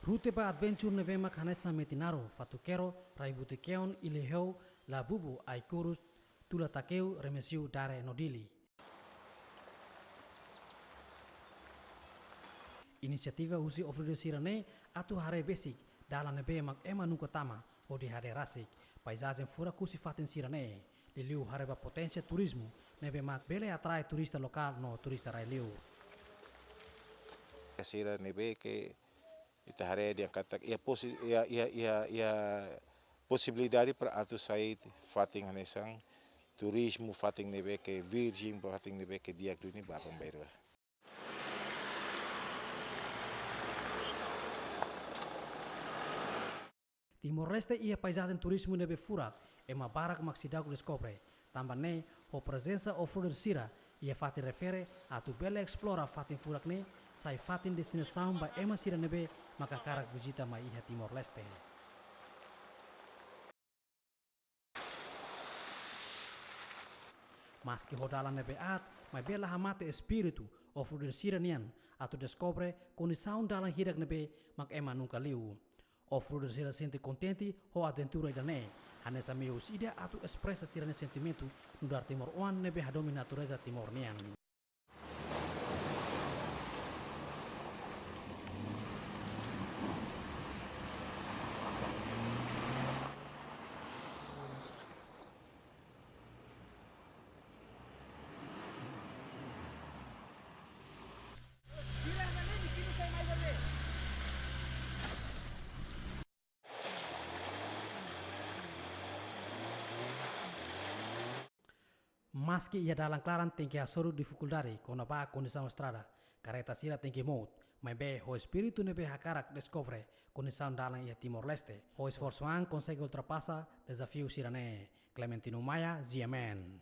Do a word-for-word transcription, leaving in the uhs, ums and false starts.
Rute ba adventure ne'ebé mak hanesan Metinaro, Fatukero, Rai Butekeon, Iliheu, Labubu, Aikurus, Tula Takeu, Remexio, Dare no Dili. Inisiativa husi off-roader sira-ne'e atu haree besik dalan ne'ebé mak ema nunka tama, hodi haree rasik paizajen furak husi fatin sira-ne'e, liuliu haree ba poténsia turizmu ne'ebé mak bele atrai turista lokál no turista rai-liur. Sira ne'ebé ke ita haree dehan katak iha posi-, iha, iha, iha, iha posibilidade para atu sai fatin hanesan turizmu, fatin ne'ebé ke virjen, fatin ne'ebé ke di'ak duni ba bambairua. Timor-Leste iha paizajen turizmu ne'ebé furak, ema barak mak seidauk deskobre. Tanba ne'e, ho prezensa off-roader sira iha fatin refere atu bele esplora fatin furak ne'e, sai fatin destinasaun ba ema sira ne'ebé mak hakarak vizita mai iha Timor-Leste. Maski ho dalan ne'ebé aat, maibé la hamate espíritu off-roader sira-nian atu deskobre kondisaun dalan hirak ne'ebé mak ema nunka liu. Off-roader sira sente kontente ho aventura ida-ne'e, hanesan meius ida atu espresa sira-nia sentimentu nu'udar timoroan ne'ebé hadomi natureza Timor nian. Maski iha dalan klaran tenke hasoru difikuldade kona-ba kondisaun estrada, kareta sira tenke mout, maibé ho espíritu ne'ebé hakarak deskobre kondisaun dalan iha Timor-Leste, ho esforsu an konsege ultrapasa dezafiu sira-ne'e. Clementino Maia, G M N.